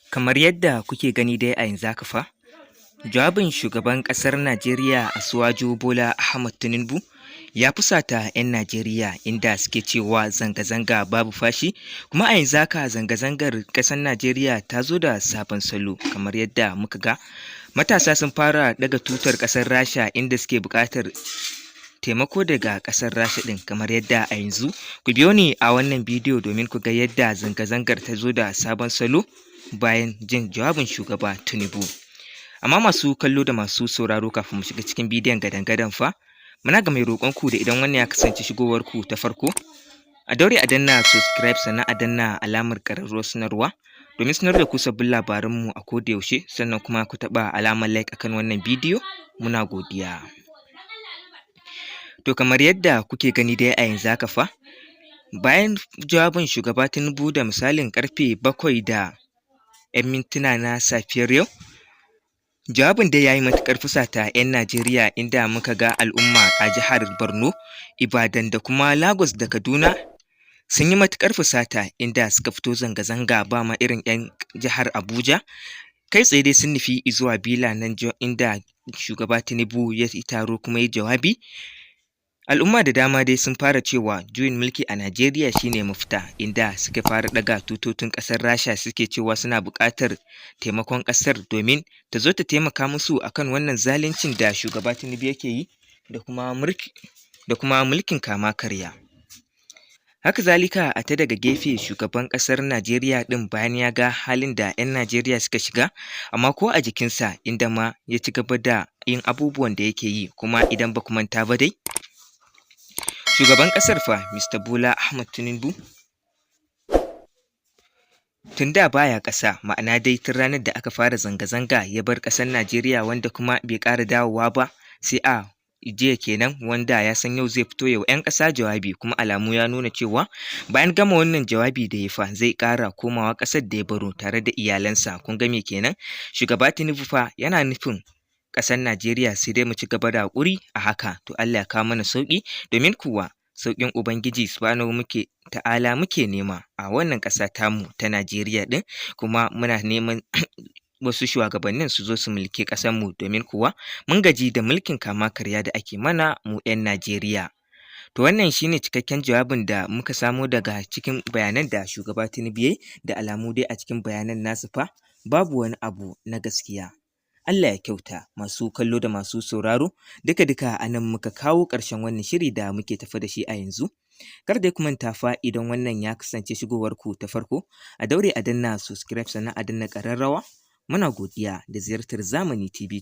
Kamar yadda kuke gani dai a yanzu haka fa, jawabin shugaban ƙasar Najeriya Asiwaju Bola Ahmad Tinubu ya fusata 'yan Najeriya, inda suke cewa zanga-zanga babu fashi. Kuma a yanzu haka zanga-zangar ƙasar Najeriya ta zo da sabon salo, kamar yadda muka ga matasa sun fara ɗaga tutar ƙasar Rasha, inda suke buƙatar taimako daga ƙasar Rasha ɗin. Kamar yadda a yanzu, ku biyo ni a wannan bidiyo domin ku ga yadda zanga-zangar ta zo da sabon salo bayan jin jawabin shugaba Tinubu. Amma masu kallo da masu sauraro, kafin mu shiga cikin bidiyon gadan-gadan fa, muna ga mai roƙon ku da idan wannan ya kasance shigowar ku ta farko, a daure a danna subscribe, sannan a danna alamar ƙararrawar sanarwa domin sanar da ku sabbin labaranmu a koda yaushe, sannan kuma ku taɓa alamar like akan wannan bidiyo. Muna godiya. To, kamar yadda kuke gani dai a yanzu haka fa, bayan jawabin shugaba Tinubu da misalin ƙarfe 7:00 na safiyar yau, jawabin dai ya yi matuƙar fusata 'yan Najeriya, inda muka ga al'umma a jihar Borno, Ibadan da kuma Lagos da Kaduna sun yi matuƙar fusata, inda suka fito zanga-zanga, ba ma irin 'yan jihar Abuja. Kai tsaye dai sun nufi zuwa Villa nan inda shugaba Tinubu ya yi taro kuma ya yi jawabi. Al'umma da dama dai sun fara cewa juyin mulki a Najeriya shi ne mafita, inda suka fara ɗaga tutocin ƙasar Rasha, suke cewa suna buƙatar taimakon ƙasar domin ta zo ta taimaka musu akan wannan zaluncin da shugaba Tinubu yake yi da kuma mulkin kama karya. Haka zalika, a ta daga gefe, shugaban ƙasar Najeriya ɗin, bayan ya ga halin da 'yan Najeriya suka shiga, amma ko a jikinsa, inda ma ya ci gaba da yin abubuwan da yake yi. Kuma idan ba ku manta ba dai, shugaban ƙasar fa, Mr. Bola Ahmad Tinubu, tun da baya ƙasa, ma'ana dai tun ranar da aka fara zanga-zanga ya bar ƙasar Najeriya, wanda kuma bai ƙara dawowa ba sai a jiya kenan, wanda ya san yau zai fito ya wa 'yan ƙasa jawabi. Kuma alamu ya nuna cewa bayan gama wannan jawabi da ya fa, zai ƙara komawa ƙasar da ya baro tare da iyalansa. Kun ga me kenan? Shugaba Tinubu fa yana nufin ƙasar Najeriya sai dai mu ci gaba da haƙuri a haka. To, Allah ya kawo mana sauƙi, domin kuwa sauƙin Ubangiji Subhanahu muke ta'ala muke nema a wannan ƙasa tamu ta Najeriya ɗin. Kuma muna neman wasu shuwagabannin su zo su mulki ƙasarmu, domin kuwa mun gaji da mulkin kama karya da ake mana mu 'yan Najeriya. To, wannan shi ne cikakken jawabin da muka samo daga cikin bayanan da shugaba Tinubu ya yi. Da alamu dai a cikin bayanan nasu fa babu wani abu na gaskiya. Allah ya kyauta. Masu kallo da masu sauraro, duka-duka a nan muka kawo ƙarshen wannan shiri da muke tafe da shi a yanzu. Kar dai ku manta fa, idan wannan ya kasance shigowar ku ta farko, a daure a danna subscribe, sannan a danna ƙararrawa. Muna godiya da ziyartar Zamani TV.